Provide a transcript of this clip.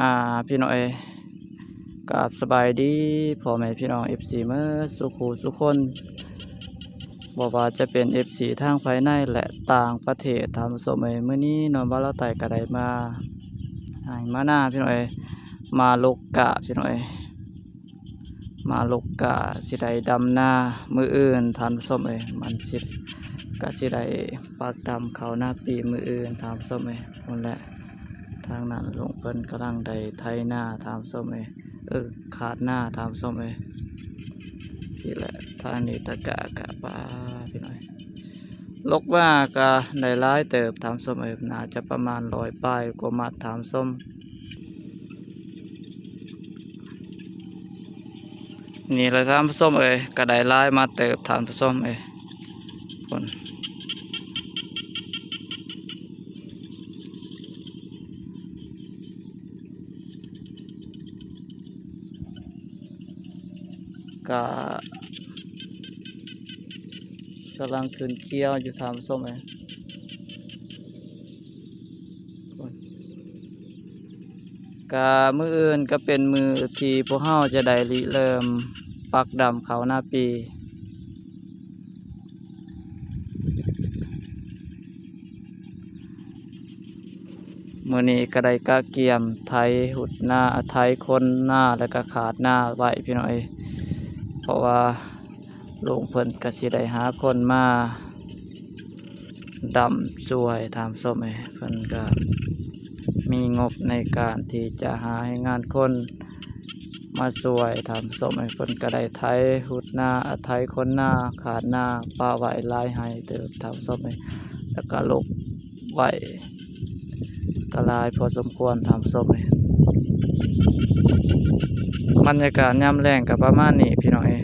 ອາ ພີ່ນ້ອງເອີຍ ກາບສະບາຍດີພໍ່ແມ່ພີ່ນ້ອງ ເອັຟຊີ ເໝິດສູ່ຄູ່ສູ່ຄົນ ບໍ່ວ່າຈະເປັນ ເອັຟຊີ ທັງພາຍໃນ ແລະ ຕ່າງປະເທດ ທ່ານຜູ້ຊົມເອີຍ. ມື້ນີ້ນ້ອງບ່າວລາວໃຕ້ກໍໄດ້ມາໄຮ່ມານາ ພີ່ນ້ອງເອີຍ ມາລົກກ້າ ພີ່ນ້ອງເອີຍ ມາລົກກ້າ ຊິໄດ້ດຳນາມື້ອື່ນ ທ່ານຜູ້ຊົມເອີຍ ມັນຊິ ກະຊິໄດ້ປັກດຳເຂົ້ານາປີມື້ອື່ນ ທ່ານຜູ້ຊົມເອີຍ. ພຸ້ນແຫຼະ ທາງນັ້ນລຸງເພິ່ນກຳລັງໄດ້ໄຖນາ ທ່ານຜູ້ຊົມເອີຍ ເອີ ຄາດນາ ທ່ານຜູ້ຊົມເອີຍ. ພີ້ແຫຼະ ທາງນີ້ຕະກະກະປາ ພີ່ນ້ອງ ລົກມາກະໄດ້ຫຼາຍເຕີບ ທ່ານຜູ້ຊົມເອີຍ ໜ້າຈະປະມານຮ້ອຍປາຍກວ່າມັດ ທ່ານຜູ້ຊົມ. ນີ້ແຫຼະທ່ານຜູ້ຊົມເອີຍ ກະໄດ້ຫຼາຍມາເຕີບທ່ານຜູ້ຊົມເອີຍ ພຸ້ນ ກະກຳລັງຂຶ້ນຂຽວຢູ່ທ່ານຜູ້ຊົມເອີຍ. ກະມື້ອື່ນກະເປັນມື້ທີ່ພວກເຮົາຈະໄດ້ລິເລີ່ມປັກດຳເຂົ້ານາປີ. ມື້ນີ້ກະໄດ້ກະກຽມໄຖຫຸດນາ ໄຖຂົນນາ ແລ້ວກະຄາດນາໄວ້ ພີ່ນ້ອງເອີຍ ເພາະວ່າລຸງເພິ່ນກະຊິໄດ້ຫາຄົນມາ ດຳຊ່ວຍ ທ່ານຜູ້ຊົມເອີຍ. ເພິ່ນກະມີງົບໃນການທີ່ຈະຫາແຮງງານຄົນມາຊ່ວຍ ທ່ານຜູ້ຊົມເອີຍ. ເພິ່ນກະໄດ້ໄຖຫຸດນາ ອາ ໄຖຂົນນາ ຄາດນາ ປະໄວ້ຫຼາຍໄຮ່ເຕີບ ທ່ານຜູ້ຊົມເອີຍ ແລ້ວກະລົກໄວ້ ກະຫຼາຍພໍສົມຄວນ ທ່ານຜູ້ຊົມເອີຍ. ບັນຍາກາດຍາມແລງກະປະມານນີ້ ພີ່ນ້ອງເອີຍ.